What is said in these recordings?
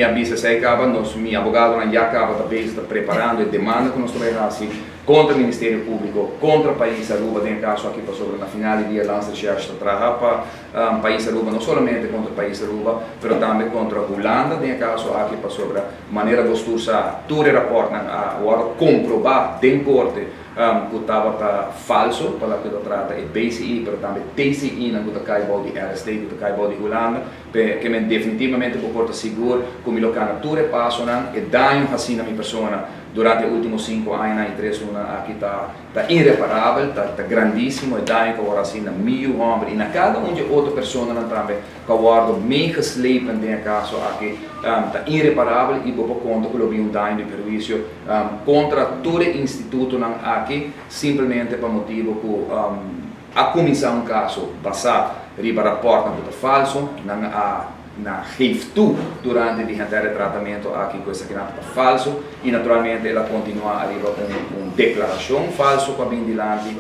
Mi a bisa esey caba, nos mi abogadonan ya caba ta bezig ta preparando e demanda cu nos ta bay haci contra Ministerio Publico, contra Pais Aruba den e caso aki pasobra na final di dia Landsrecherche ta traha pa Pais Aruba, no solamente contra Pais Aruba, pero tambe contra Hulanda den e caso aki pasobra manera bos tur sa tur e raportnan a wordo comproba den corte cu tabata falso pa loke ta trata e BCI pero tambe TCI nan cu ta cay bou di RST cu ta cay bou di Hulanda. Pe ke men definitivamente bo por ta sigur ku mi lo kana tur e pasonan. E daño hasí na mi persona durante e último 5 añanan i 3 luna aki ta ireparabel, ta grandísimo e daño ku a wòrdu hasí na mi yu hòmber i na kada un di e otro personanan tambe ku a wòrdu meegeslepen den e kaso aki ta ireparabel i bo por konta ku lo bin un daño di perhuisio kontra tur e institutonan aki simplemente pa motibu ku a kuminsá un kaso basá riba rapòrtnan ku ta falso, nan a na geef toe durante di henter tratamentu aki ku esakinan ta falso i naturalmente el a kontinuá ariba un deklarashon falso ku a bin dilanti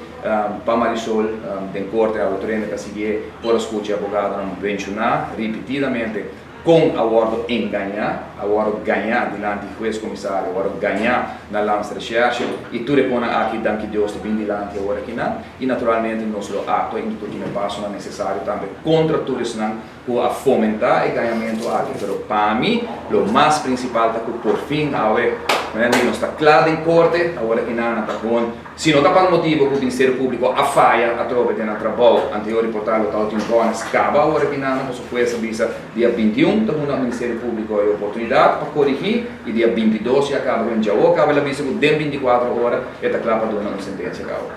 pa Marisol den korte. A otro hende ku a siguié por a skucha abogadonan menshoná repetidamente kon a wòrdu engañá, a wòrdu gañá dilanti hues komisario, a wòrdu gañá na Landsrecherche i tur e kosnan aki, danki Dios, ta bin dilanti awor akinan i naturalmente nos lo aktua i tur e pasonan nesesario tambe kontra tur esnan ku a fomentá e gañamentu aki. Pero pa mi, lo mas prinsipal ta ku por fin awe, nos ta kla den korte, awor akinan ta gewoon, si no ta pa motibu ku Ministerio Públiko a faya atrobe den nan trabou, anterior reportahe lo tabatin vonnis kaba awor akinan, por supuesto bisa dia 21 ta duna Ministerio Públiko e oportunidat pa korigí i dia 22 ya kaba ku djawo kaba el a bisa ku den 24 ora e ta kla pa duna un sentensia kaba.